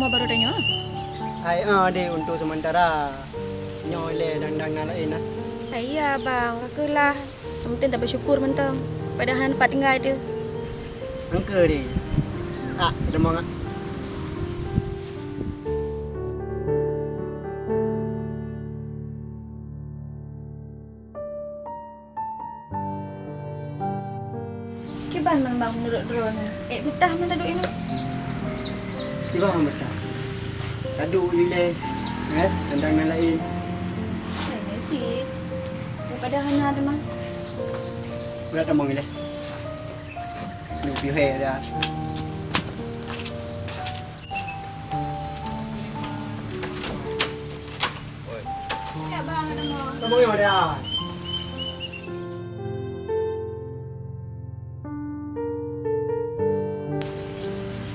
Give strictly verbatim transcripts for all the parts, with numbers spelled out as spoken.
Baru tanyoe? Hai, ah, deh, untuk sementara nyoe lé dan, dan nyang laén, ah. Hai, iya, Bang. Ka keuh lah. Yang penting tabersyukur mantong. Padahai pat tinggai tu. Angka deh. Ah, ada mangat. Kiban man bang meunurot droeneuh? Ék beutah man taduek inoe? Kiban man beutah? Taduek ilée, eh, tandang nyang laén. Laén cit. Daripada hana teuma. Brat tamong ilée. Duek pihée dah.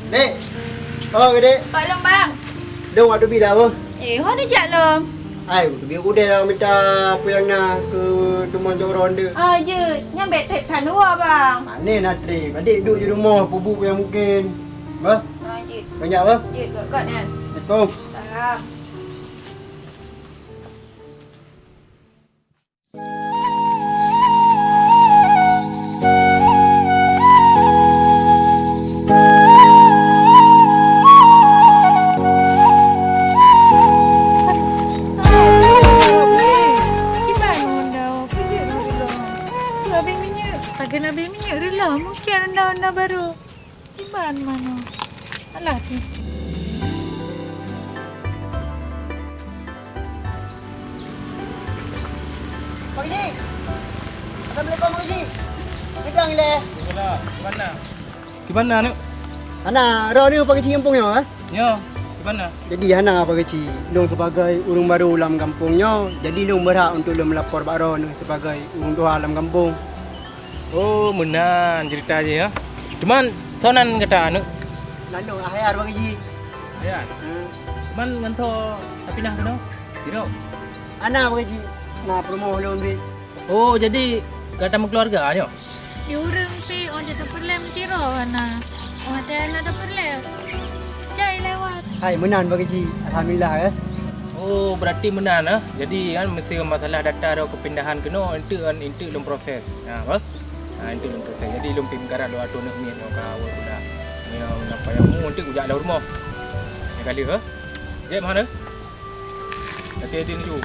Dek, oh, Dek. Pak lom, Bang. Dong, waktu bila, oh? Eh, ho ni jak lom. Ai, dia udah yang minta apa yang nak ke teman orang dia. Ah, je. Nyang bet trip sana, Bang. Mana nak trip? Adik duduk di rumah, pubuk yang mungkin. Bah? Ah, je. Banyak, bah? Je, gak-gak, Nan. Assalamualaikum. Salam. Habéh minyeuk. Pagan habéh minyeuk reuloh, mungken honda-honda barô. Kiban manoe. Alah, tu. Pak Haji. Assalamualaikum, Pak Haji. Pegang ilée. Waalaikumsalam. Kiban na? Kiban na, Neuk? Hana, droeneuh Pak Haji gampông nyoe, eh? Nyoe. Kiban na? Jadi hana, Pak Haji. Lôn sebagai ureuëng barô lam gampông nyoe, jadi lôn berhak untuk lôn melapor bak droeneuh sebagai ureuëng tuha lam gampông. Oh, meunan ceurita jih, ya. Cuman, soe nan gata, Neuk? Nan lôn, Ahyar, Pak Haji. Ahyar? Hmm. Cuman ngon soe tapinah keunoe? Sidroe? Hana, Pak Haji. Na peurumoh lôn bri. Oh, jadi gata meukeuluwarga nyoe? Di ureuëng pih, oh, jeuet tapeureulée meusidroe hana. Oh, watée hana tapeureulée, jai lewat. Hai, meunan, Pak Haji. Alhamdulillah, ya. Oh, berarti meunan, eh. Jadi, kan, meusé masalah data droe kepindahan keunoe, enteuk, kan, enteuk lôn proses. Nah, bah? Ha, enteuk lôn proses. Jadi lôn pih meukarat lôn atô aneuk miet nyoe ka awai kuda. Nyoe napa nyang mu enteuk kujak lam rumoh. Nyang ka lheueh, eh? Jép hana? Até deh laju.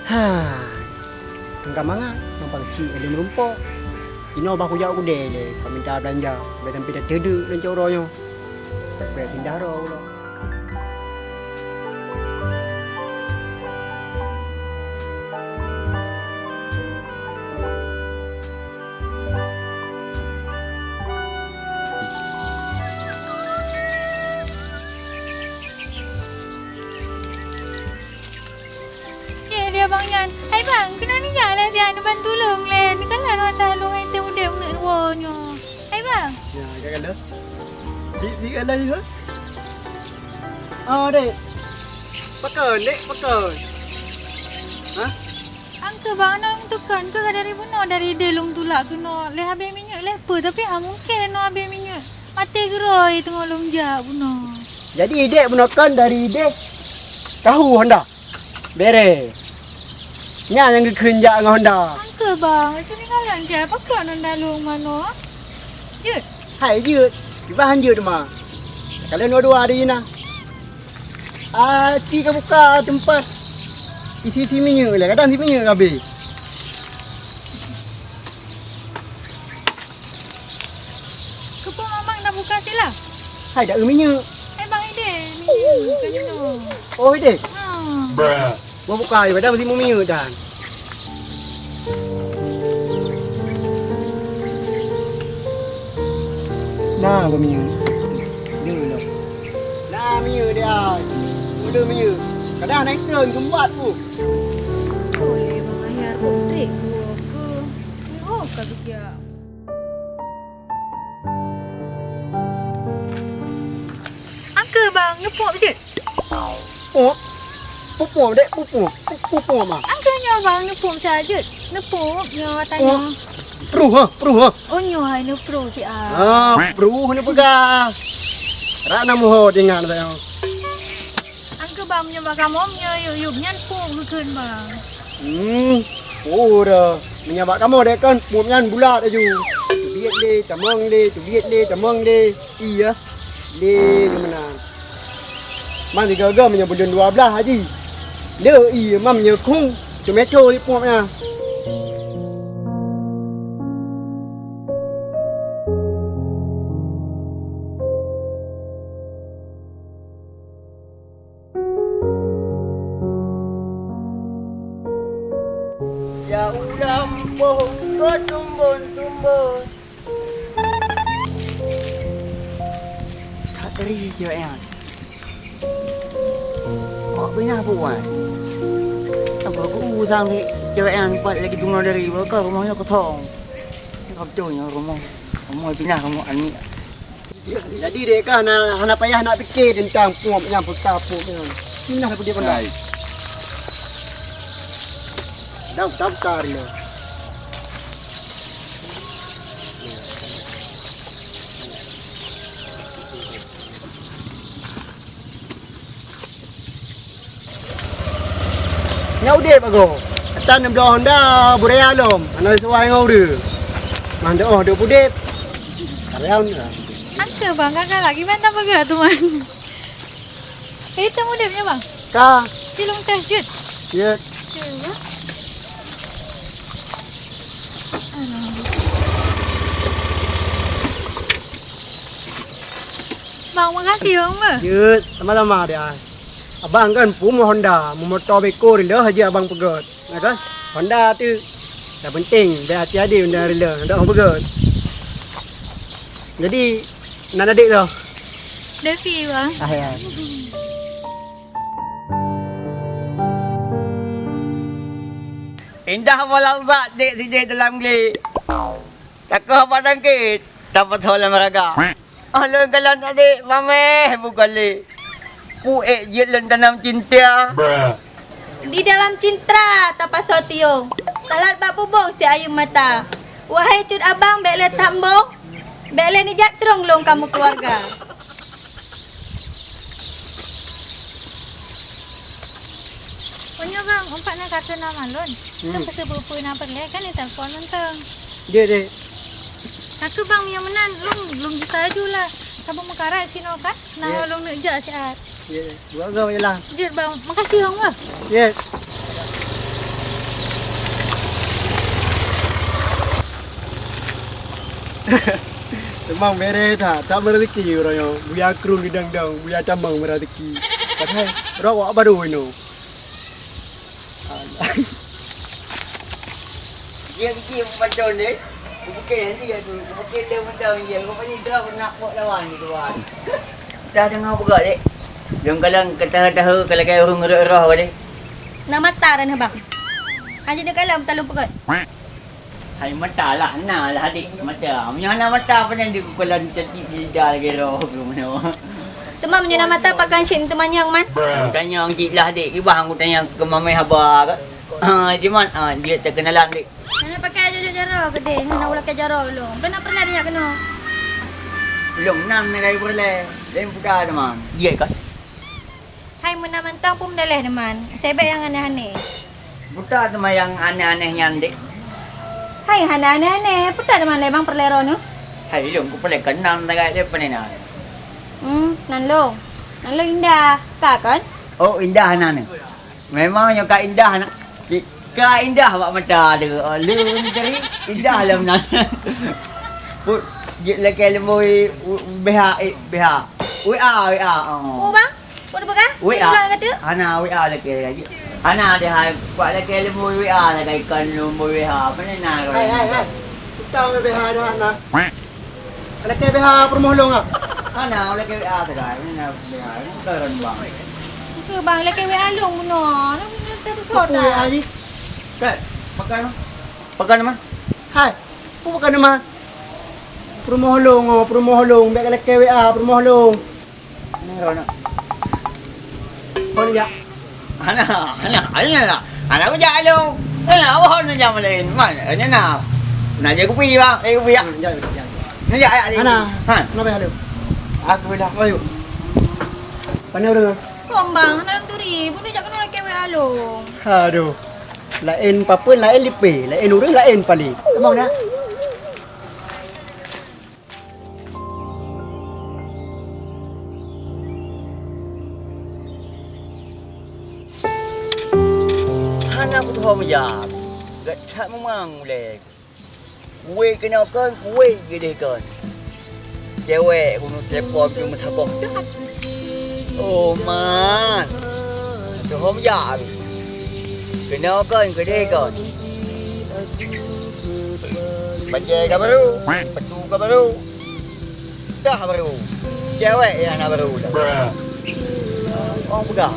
Ha. Engka mangat, nang pang cit lé meurumpok. Inoe bah kujak u keudè lé, ka minta beulanja, bèk sampoe tateudeuk lé cok uroe nyoe. Bèk pindah droe uroe. Eh, dia abang nyan. Hai bang, keunoe neujak lé siat neuban tulông lé. Neukalon honda lôn, hai teuh udép neuk woe nyoe. Hai bang. Ya, ka kalon. Di, di kalon nyoe. Oh, dek. Pakon, dek, pakon. Hah? Angka bang, na lôn tukon keu ka dari bunoe, dari idéh lôn tulak keunoe. Lé habéh minyeuk lé peue, tapi hana mungken na habéh minyeuk. Maté geurôi teungoh lôn jak bunoe. Jadi idéh bunoe kon dari idéh tahu honda. Bere. Nyan nyang geukheun jak ngon honda. Angka bang, itu ni kalon jak pakon honda lôn manoe. Jeuet. Hai jeuet. Kiban jeuet ma. Kalon dua-dua di na. Ah, ci ka buka teumpat isi-isi minyeuk lé. Kadang si minyeuk habéh. Keupeue mamang na buka sila? Hai, dak eu minyeuk. Hai bang idéh, minyeuk ka jinoe. Oh, idéh? Ha. Bruh. Mau buka aja, padahal masih mau minyeuk dan. Nah, gua minyeuk. Dulu. Nah, minyeuk dia. Dulu minyeuk. Kadang naik turun, gembat pun. Boleh bang ayah kok trik gua ke. Oh, ka bijak. Angka bang, neupok jeuet. Pok. Pupok, dek, pupok. Pupok, bang. Angka nyoe bang, neupok sa jeuet. Neupok nyoe tanya. Oh. Pruh, ha, pruh, ha. Oh, nyoe hai neupruh siat. Ah, pruh neupeugah. Rak na muho ingat saya. Angke bang meunyoe bak kamoe meunyoe yub-yub nyan pok geukheun bang. Hmm, pura. Meunyoe bak kamoe deh kan, pok nyan bulat laju. Teubiet lé, tamong lé, teubiet lé, tamong lé. Iya. Lé geuh meunan. Man sigoe-goe meunyoe buleuen dua blaih haji. Le ié mam nyoe kung tomato ipop nyan. Ya ulam pohong ke tumbun-tumbun. That ri cewek nyan. Awak pinah bukan. Apa aku usang cewek nyan empat lagi bunga dari baka rumahnya kosong. Kau betul nya rumah. Rumah pinah rumah anak. Jadi dek ka hana, hana payah nak fikir tentang pop nyan, peuka pop nyan. Pinah daripada pandai. Daftar-daftar dia. Nyak udép agoe. Atan neubloe honda buraya lom, hana sesuai ngon ureueng. Mandum oh deup udép. Karyawan lah. Angke bang, kakak lagi mantap peugah tu man. Itu udép nyoe bang. Ka. Cilung teh jut. Ya. Cuba. Bang, makasih bang. Jut, sama-sama dia. Abang kan pumoh Honda, memoto beko rila haji abang peugöt. Ya kan? Honda tu dah penting, dah hati-hati benda rila, dah orang peugöt. Jadi, nak adik tu? Devi, bang. Ah, ya. Indah walau zat dek sideh dalam glik. Takoh bak dangkit, tapasoe lam raga. Oh lôn kalon adik mameh bukan lé. Pu ék jeuet lôn tanam cinta. Di dalam cintra tapasoe tiong. Talat bak bubong si ayeuem mata. Wahai cut abang bék lé tambong. Bék lé nijak crông lôn kamoe keuluwarga. Meunyoe bang, umpat na kartu nama lôn. Hmm. Kan peuseubeupeue na peureulèe kan ditelepon mantong. Dek, dek. Aku bang meunyoe meunan, lôn, lôn gisa laju lah. Saboh meukarat cit nyoe kan. Nah, ya. Lôn neuk jak siat. Ya, dua go je lah. Jeuet bang, makasih bang bang. Ya. Teuma bere that, that meureuki uroe nyoe. Buya krueng geudang-dang, buya tamong meureuki. Padahai rot wak baru inoe. Alah. Dia kecil macam ni. Bukan dia tu. Bukan dia macam dia. Rupanya dia nak buat lawan ni tuan. Dah dengar peugah dek. Jom kalang ketaha-taha kalau kaya ureueng rot roh dek. Nak mata dah bang. Hanya dia kalang talung peugah. Hai mata lah, na lah adik mata. Meunyoe hana mata, apa nyang dikukulan cantik di lidah lagi roh ke meunoe? Teuma meunyoe na mata pakan syek teumanyong man? Tanyong cit lah adik, kibah aku tanyong ke mamai haba ke. Ha, cuman ha, dia terkenalan dek. Hana pakai jojok jaroe ke deh, hana ulak jaroe lom. Kena pernah dia kena. Long nan megai pernah. Lain putar teman. Dia kan. Hai meunan mantong pun meudaleh teuma, sibèk nyang aneh-aneh. Buta teuma nyang aneh-aneh nyan dek. Hai hana aneh-aneh, peue teuma lé bang peureulèe droeneuh? Hai lôn kupeureulèe keunan tagak lé peue nan. Hmm, nan lôn. Nan lôn indah, ka kon? Oh, indah nan. Memang nyoe ka indah na. Ka indah bak mata tu. Oh, lôn tadi indah lom nan. Put jeuet lakèe leumbôi B H, eh, B H. W A, W A. Oh. Oh, bang? Peue peugah? W A. Cit ulang kata? Hana W A lakèe lagi. Hana deh hai. Buat lakèe leumbôi W A lagèe ikan leumbôi W A. Mana na kau? Hai, hai, hai. Utang B H dah hana. Lakèe B H peurumoh lôn ah. Hana lakèe W A teuka. Mana na B H? Bukan bang. Ke bang lakèe W A lôn bunoe. Lôn tak tahu. Apa W A ji? Kat, pakai mah. Pakai nama? Hai. Apa pakai nama? Peurumoh lôn oh, peurumoh lôn. Bèk lakèe W A peurumoh lôn. Ni roh nak. Phôn jak. Hana, hana, hana lah. Hana aku jak lu. Hana, apa phôn jak lain? Man, hana nak. Nak jadi kupi, bang. Jadi kupi, ya. Hmm, jadi, jadi. Nak jadi, ayak, ayak. Hana. Han. Kenapa, halo? Aku dah. Ayo. Pandai urang. Kok, bang, hana turi. Bunoe jak keunoe lakée wéh along. Aduh. Laén papeuen, laén lipée, laén ureueng, laén palé. Tamong na. Hana kutuho meujak. Gét that meumang ulée. Kuwéh keunoe kon, kuwéh geudeh kon. Cewek keuneuk telepon keu meusaboh. Oh, man. Tuhom jak. Keunoe kon, geudeh kon. Bajée ka barô, patu ka barô. Dah barô. Cewek nyang na barô dah. Oh, peugah.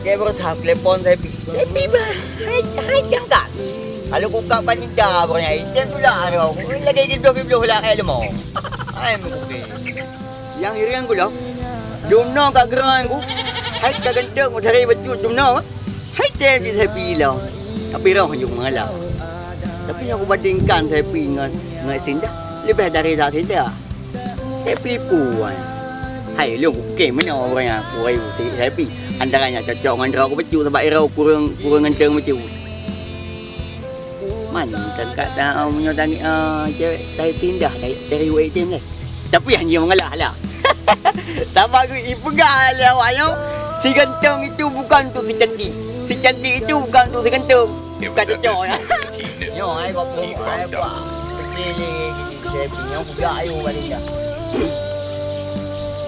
Dia berusaha telepon Sepi. Sepi bah. Hai, hai, angkat. Kalau ku kak pancinta, bro, nyai, dia tu lah, bro. Lagi gibloh-gibloh lah, kayak lemah. Hai, mungkin. Yang hiring ku lah. Jumno ka geurang ku. Hai, ka gentok, ku cari becut jumno. Hai, dia di Sepi lah. Tapi roh je mengalah. Tapi yang ku bandingkan Sepi dengan, dengan Sinta, lebih dari dah Sinta. Happy puan. Hai, lôn kupiké meunoe ureueng nyang kuwoe si Happy. Antara nyang cocok ngon droe kubacut sabab droe kureueng, kureueng ganteng bacut. Man, tangkat dah, oh, meunyoe tani, ah, cewek tai pindah dari, dari U A T M deh. Tapi hana mengalah lah. Sabab ku ipeugah lé awak nyoe, si ganteng itu bukan untuk si cantik. Si cantik itu bukan untuk si ganteng. Bukan cocok ya. Nyoe ai kok pun ai buat. Kecil ni. Saya punya budak ayu balik dah.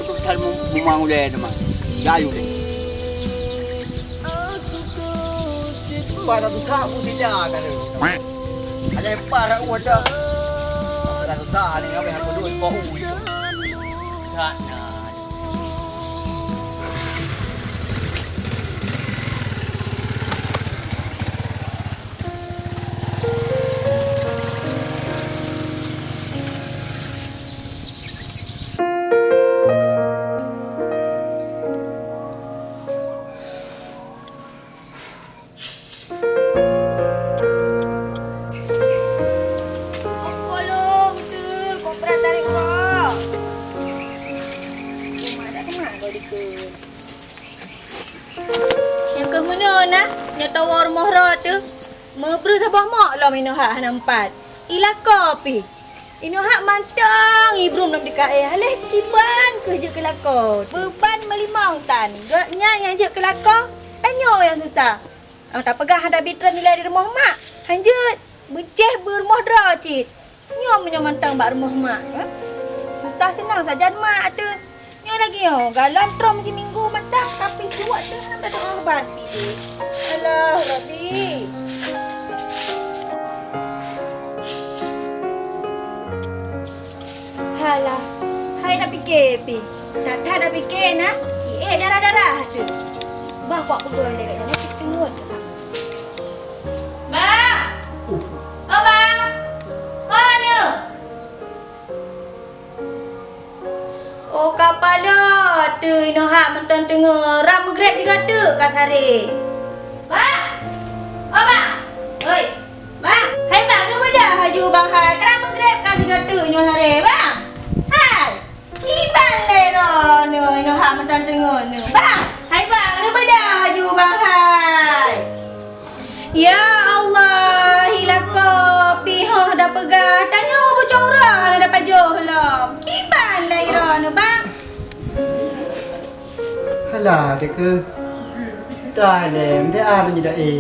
Itu kan memang udah teman. Dah ayu deh. Pada tu tak pun tidak kan. Ada para udah. Pada tu tak ni apa yang perlu kau. Tak nak. Polong tu, kopra tarik uang. Rumah dah kena kau dikut. Nyang keuh meunoe nah, nyoe tower rumoh droe teuh, meubreue saboh mok lom inoe hak hana meupat. Ilako pih. Inoe hak mantong ibrum lom dikae, haleh kiban keuh jeuet keu lakoe. Beuban meulimong tan, gobnyan nyang jeuet keu lakoe, tanyoe nyang susah. Nyang tapeugah hana bi treun ilée di rumoh mak, hanjeuet, meucéh beurumoh droe cit. Nyoe meunyoe mantong bak rumoh mak, eh? Susah seunang sajan mak teuh. Nyoe lagée nyoe, galon troh meusiminggu mantong, tapi juwat teuh hana meudapat ubat. Alah, Rabbi. Halah, hai na pike pih. That-that na pike na, ié darah-darah teuh. Bah, kuat pukul lé, na pih teungeut. Bang! Oh, Bang! Oh, neu! Oh, kapala teuh inoe hak mantong teungeut, rab meugreb sigoe teuk ka saré. Bang! Oh, Bang! Oi! Bang! Hai, Bang, neubeudah laju, Bang, hai. Ka rab meugreb ka sigoe teuk nyoe saré, Bang! Hai! Kiban lé droeneuh, inoe hak mantong teungeut neu. Bang! Hai, Bang, neubeudah laju, Bang, hai. Ya Allah, ilako pih hoh da peugah, tanyoe bucong uroe hana da pajoh lom. Kiban lé droeneuh, Bang. Halah, deke. Tai lé, meusiat meunyoe dae.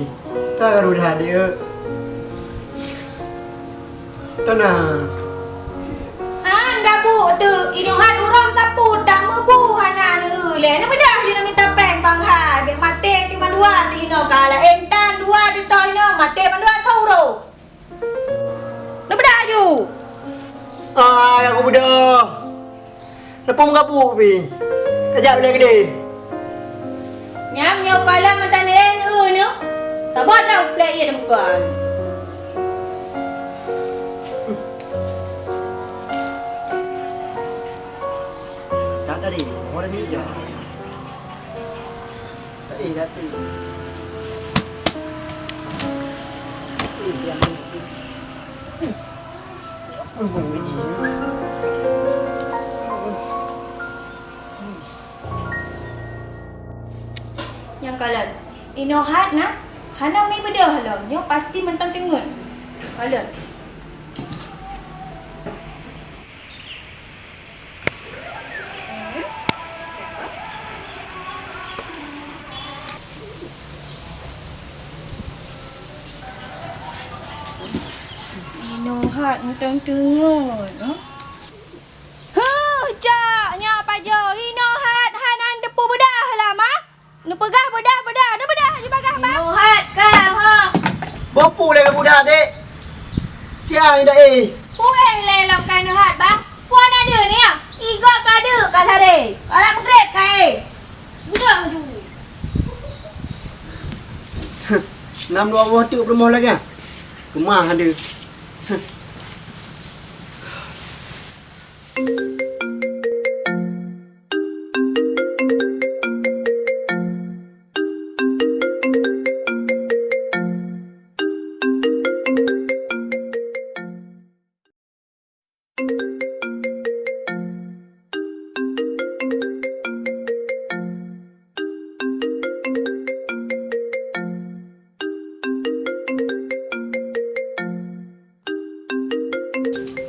Ta garu that, deke. Tona. Han gabuek teuk, inoe hat ureueng tapue, tameubu hana neueu lé. Neubeudah lé neumita péng bang hai, bèk maté teuma dua teuh inoe ka laén tan dua teuh inoe maté mandua tho uroe. Neubeudah laju. Ai, aku beudôh. Leupah meugabuek pih. Tajak ulèe keudeh. Nyam nyoe pala meutaneueng neu-eu nyoe. Saboh na uplek ié teuka. Tak tadi, orang ni je. Tak eh, tak eh. Eh, dia Nyang kalon, inoe hat na, hana mi beudôh lom, nyoe pasti mantong teungeut. Kalon. Inoe hat mantong teungeut, eh? Huh, cok, nyoe pajoh. Inoe hat hana neuteupeue beudah lam, ah. Neupeugah beudah-beudah, neubeudah jibagah, bah. Inoe hat ka, ha. Boh pu lé beudah, Dek. Tiang dak, eh. Puéh lé lam ka inoe hat, bah. Puan ada ni, ya? Igo ka ada ka sare. Alam grek ka, eh. Beudah ju. Nam dua boh teuk peurumoh lagèe. Keumah ada.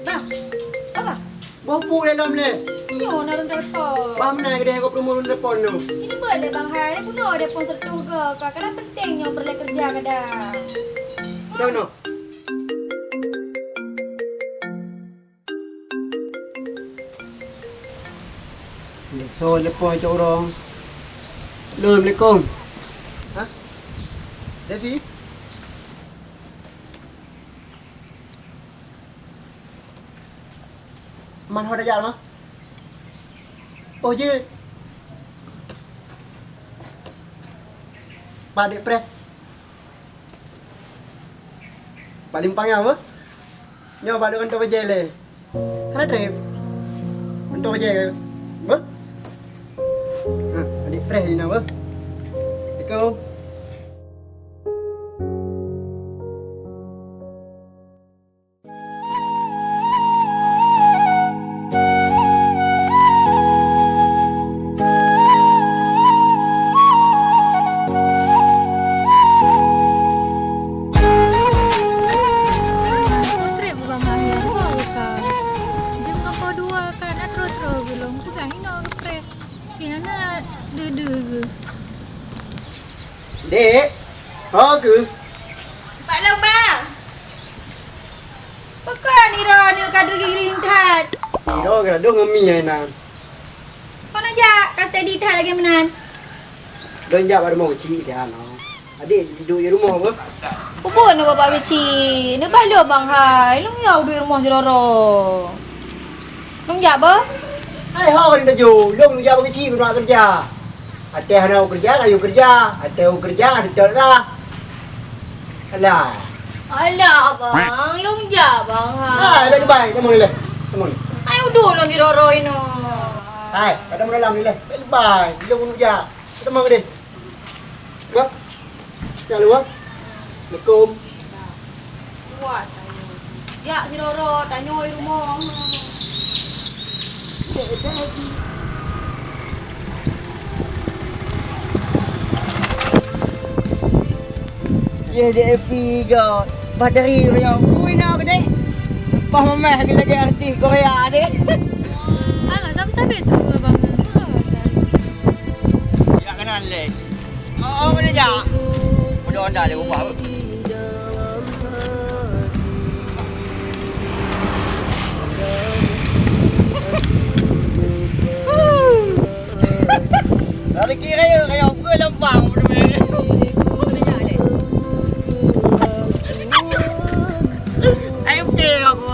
Bang, apa? Boh pu lé lom lé. Nyoe na rhueng telepon. Bang, meunan keudeh keu peurumoh rhueng telepon tu. Ini boleh Bang Hai, bunoe telepon seratus go ka. Kadang penting nyoe peureulèe keureuja kadang. Dah no. Soe telepon cok ureueng. Assalamualaikum. Ha? Devi? Man ho tajak ma? Oh, jeuet. Pak Dek Preh. Pak Limpang nyan, beuh? Nyoe bak duek kantô bajèe lé. Hana trép. Kantô bajèe, beuh? Nah, adik preh jinoe, beuh. Assalamualaikum. Trép bak Bang Akhir, ho ka. Jeuem ngon po dua ka na troh-troh bilong peugah inoe geupreh. Keu hana deuh-deuh geuh. Dek, ho keuh? Pak Lôn, Bang. Pakon nirok aneuk ka deuh giring that? Nirok ka deuh ngon mi hai nan. Kon jak ka steady that lagèe meunan. Lôn jak bak rumoh keuchik teuh hana. Adik duek di rumoh beuh? Peue buet nyoe bapak keuchik? Neubah lôn Bang hai. Lôn yue duek rumoh sidroe-droe. Lôn jak beuh? Hai ho ka lôn taju. Lôn jak bak keuchik keunoe keureuja. Até hana u keureuja, ka yue keureuja. Até u keureuja, ka seutôt lah. Alah. Alah, Bang. Lôn jak, Bang, ha. Hai, bèk leubèh. Tamong lé. Tamong. Hai, udôh lôn sidroe-droe inoe. Hai, ka tamong dalam lé. Bèk leubèh. Lôn keuneuk jak. Tamong deh. Bang. Jak lôn, Bang. Assalamualaikum. Kuat tanyoe. Jak sidroe-droe, tanyoe di rumoh. Yeh, Dek Epi go. Bah dari meunyoe. Ui, na geude. Bah memeh lagèe artis Korea deh. Alah, sabe-sabe tu abang. Ya, keunan lé. Oh, oh, boleh jak. Udah anda dia ubah. Rezeki raya, raya apa lempang. Ayo, okey, aku.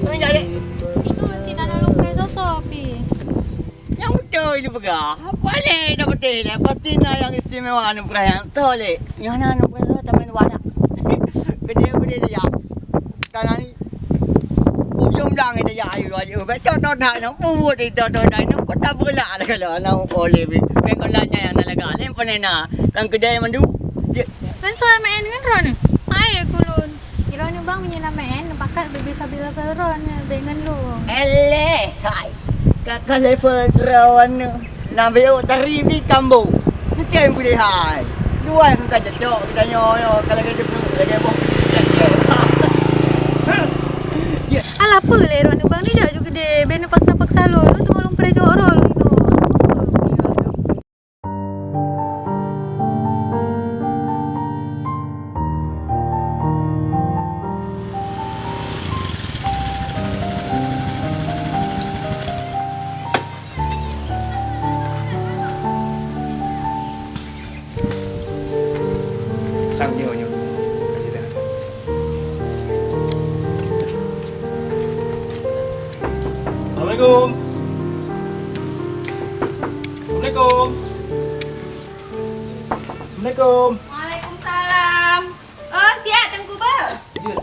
Boleh jak, dek. Inoe si Nana Lukman sosok, Pi. Nyang beutôi jipeugah, apa lé dah beutôi lé, pasti na nyang istimewa aneuk preh nyan. Toh lé, nyoe na aneuk preh nyoe tamén wadah. Gede-gede dah jak. Kanan ujong blang dah jak ayu ayu. Betul toh dah nang bubuet di toh toh dah nang kota pula dah kalau nang oleh bi. Pengkolan nyang na lega lé panena. Kan kedai mandu. Kan soal main ngon ron. Hai kulun. Bang, meunyoe na meu'en, pakat beubi sabe level droeneuh, bèk ngon lôn. Eleh, hai. Ka, ka level droeneuh. Na bèk tari bi kambo. Mungken peue hai. Dua nyang ka cocok geutanyoe nyoe, ka lagèe jeuet, lagèe boh. Alah, peue lé droeneuh, Bang? Neujak ju keudè, bèk neupaksa-paksa lôn. Lôn teungoh lôn preh jaweueb droe lôn inoe. Peue? Sang nyoe, nyoe. Assalamualaikum. Assalamualaikum. Assalamualaikum. Waalaikumsalam. Oh, siat Teungku, beuh? Ya.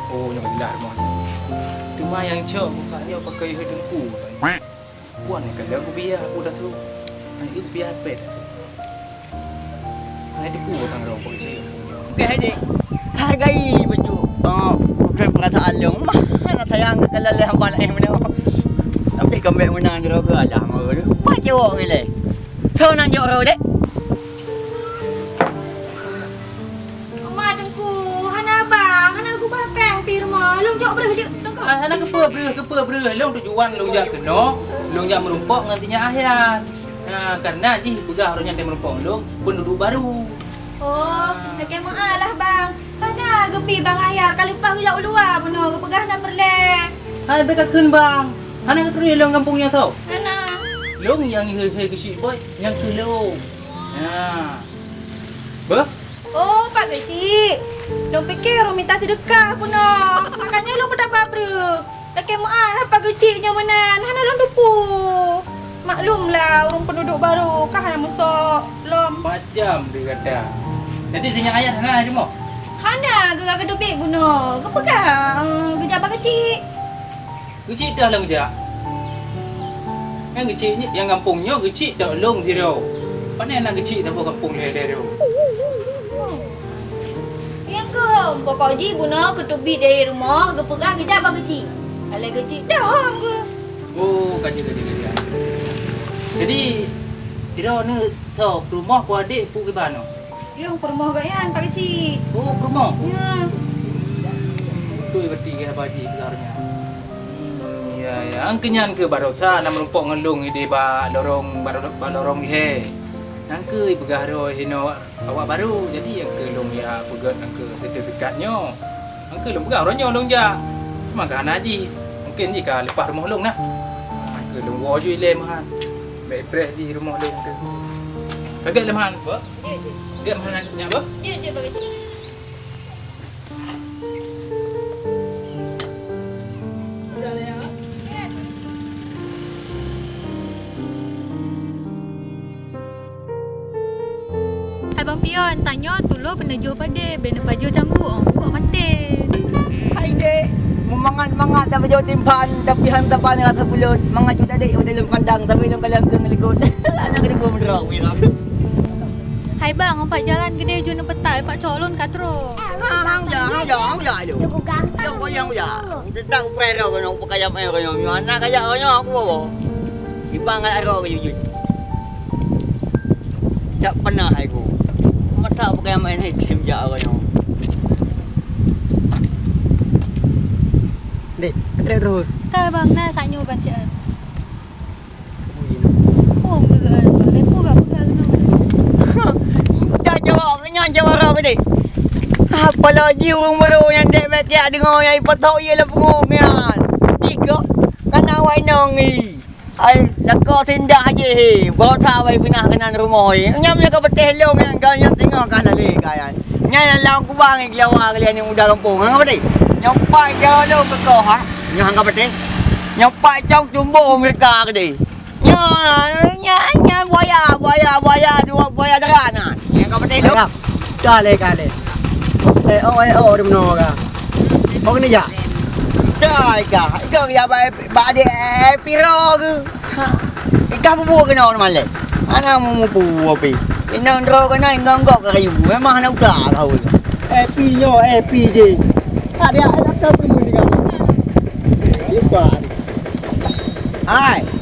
Oh, nyoe jeulaih rumoh nyoe. Teuma nyang cok muka nyoe pakai yue Teungku. Puan ka lheueh kupiah, ku dah tu. Hai, kupiah pet. Hai, tipu tang rong kok cik. Okey, hai, dek. Hargai baju. Oh, bukan perasaan lôn. Mah, nak sayang ke kalau leh hamba lain mana. Tapi kembali mana je rokok alah, mau tu. Buat jawab ke leh. So, nak jawab rokok, dek? Oma Teungku, hana bang, hana gubah péng pi rumoh. Lôn jok breuh jeuet Teungku. Ah, hana keupeue breuh, keupeue breuh. Lôn tujuan lôn jak keunoe, lôn jak meurumpok ngon si nyak Ahyar. Nah, karena jih peugah ureueng nyan meurumpok lôn, peunduduek baru. Oh, lakèe meu'ah lah bang. Hana geupi bang Ahyar, ka leupah geujak u luwa bunoe, geupeugah hana peureulèe. Hai, bèk kakheun bang. Hana geuturi lôn gampông nyoe soe? Hana. Lôn nyang he-he geuchik boy, nyang keu lôn. Nah. Beuh? Oh, Pak Geuchik. Lôn pike ureueng mita seudeukah bunoe. Makanya lôn peutaba breuh. Lakèe meu'ah lah Pak Geuchik nyoe meunan. Hana lôn tupu. Maklum lah, ureueng peunduduek baru ka hana meusok lom. Macam deh gata. Jadi, si nyak Ahyar hana di rumoh? Hana, geura geuteubiet bunoe. Geupeugah, eh, geujak bak Geuchik. Geuchik teuh lôn jak. Nyang geuchik nyoe, nyang gampông nyoe geuchik teuh lôn sidroe. Pane na geuchik saboh gampông lhèe-lhèe droe. Nyang keuhom, pokok jih bunoe geuteubiet dari rumoh, geupeugah geujak bak geuchik. Alèh geuchik teuh hom geuh. Oh, ka jeuet, ka jeuet, ka jeuet. Jadi, sidroe nyoe soe, peurumoh, peuadék, peue kiban nyoe? Lôn peurumoh geuh nyan, Pak Geuchik. Oh, peurumoh? Ya. Beutôi berarti keu haba jih peugah nyan. Ya, ya. Angkeu nyan keu baroesa na meurumpok ngon lôn idéh bak lorong, bak lorong lhèe. Nyan keuh peugah droe hinoe awak baru. Jadi, angkeu lôn ya peugöt angkeu sertifikat nyoe. Angkeu lôn peugah uroe nyoe lôn jak. Cuma ka hana jih. Mungken jih ka leupah rumoh lôn nah. Angkeu lôn woe ju ilèe meuhan. Bèk preh jih rumoh lôn tu. Ka gèt lé meuhan, Beuh? Jeuet, jeuet. Gèt meuhan nyak, Beuh? Jeuet, jeuet, Beuh. Hai Bang Pion, tanyoe tulo peuneujôh padé, bèk neupajoh canggu, oh, buet maté. Hai dek, meumangat-mangat tapajoh timphan, tapi han tapan rasa pulut, mangat ju tadek pada lôn pandang, tapi lôn kalon keu ngelikot. Anak keuneuk meudroe, wira. Hai bang, umpat jalan keudéh ju neupeutai, pak cok lôn ka trok. Hang ja, hang ja, hang ja lu. Lôn goyang ja. Teuntang uprai droe keunoe, upakayam eh keunoe. Nyoe hana kajak keunoe aku bawa. Ipang ngon droe keu jujut. Jak peunah hai ku. Mata upakayam eh item jak keunoe. Dek, trek droe. Ka bang, na sak nyoe ban siat. Oh, geugan, Bang. Lepo gak peugah keunoe. Dah jawab, nyan jawara geude. Apalagi ureueng baru nyan dek bek jak deungoe nyang ipatok ié lam pungo nyan. Tiga, kana awak inong ni. Ai, lakoe sindak aja he. Bawa tak awai pinah keunan rumoh he. Nyam jaga beuteh long nyan, kau nyam tengok kan lali kau nyan. Nyan lam kubang ni, gelawa kalian nyang muda gampông. Ha, apa tadi? Nyang pat jawa long keu kau, ha? Nyang hangga beuteh. Nyang pat cong tumbok mereka gede. Nyan, nyan, nyan buaya, buaya, buaya, dua buaya dara na. Nyang ka peuteh tu. Ka lé, ka lé. Eh, oh, eh, oh, di meunoe ka. Oh, keuneuk jak? Dah, ka. Ka ya ba, ba dek, eh, piro ke? Ha. Ka bubuet keunoe malèe. Hana meumupu api. Inong droe keunoe, inong gok keu kayu. Memang hana udah tahu. Api nyoe, api je. Ada, ada, ada pun dengan. Iban. Hai.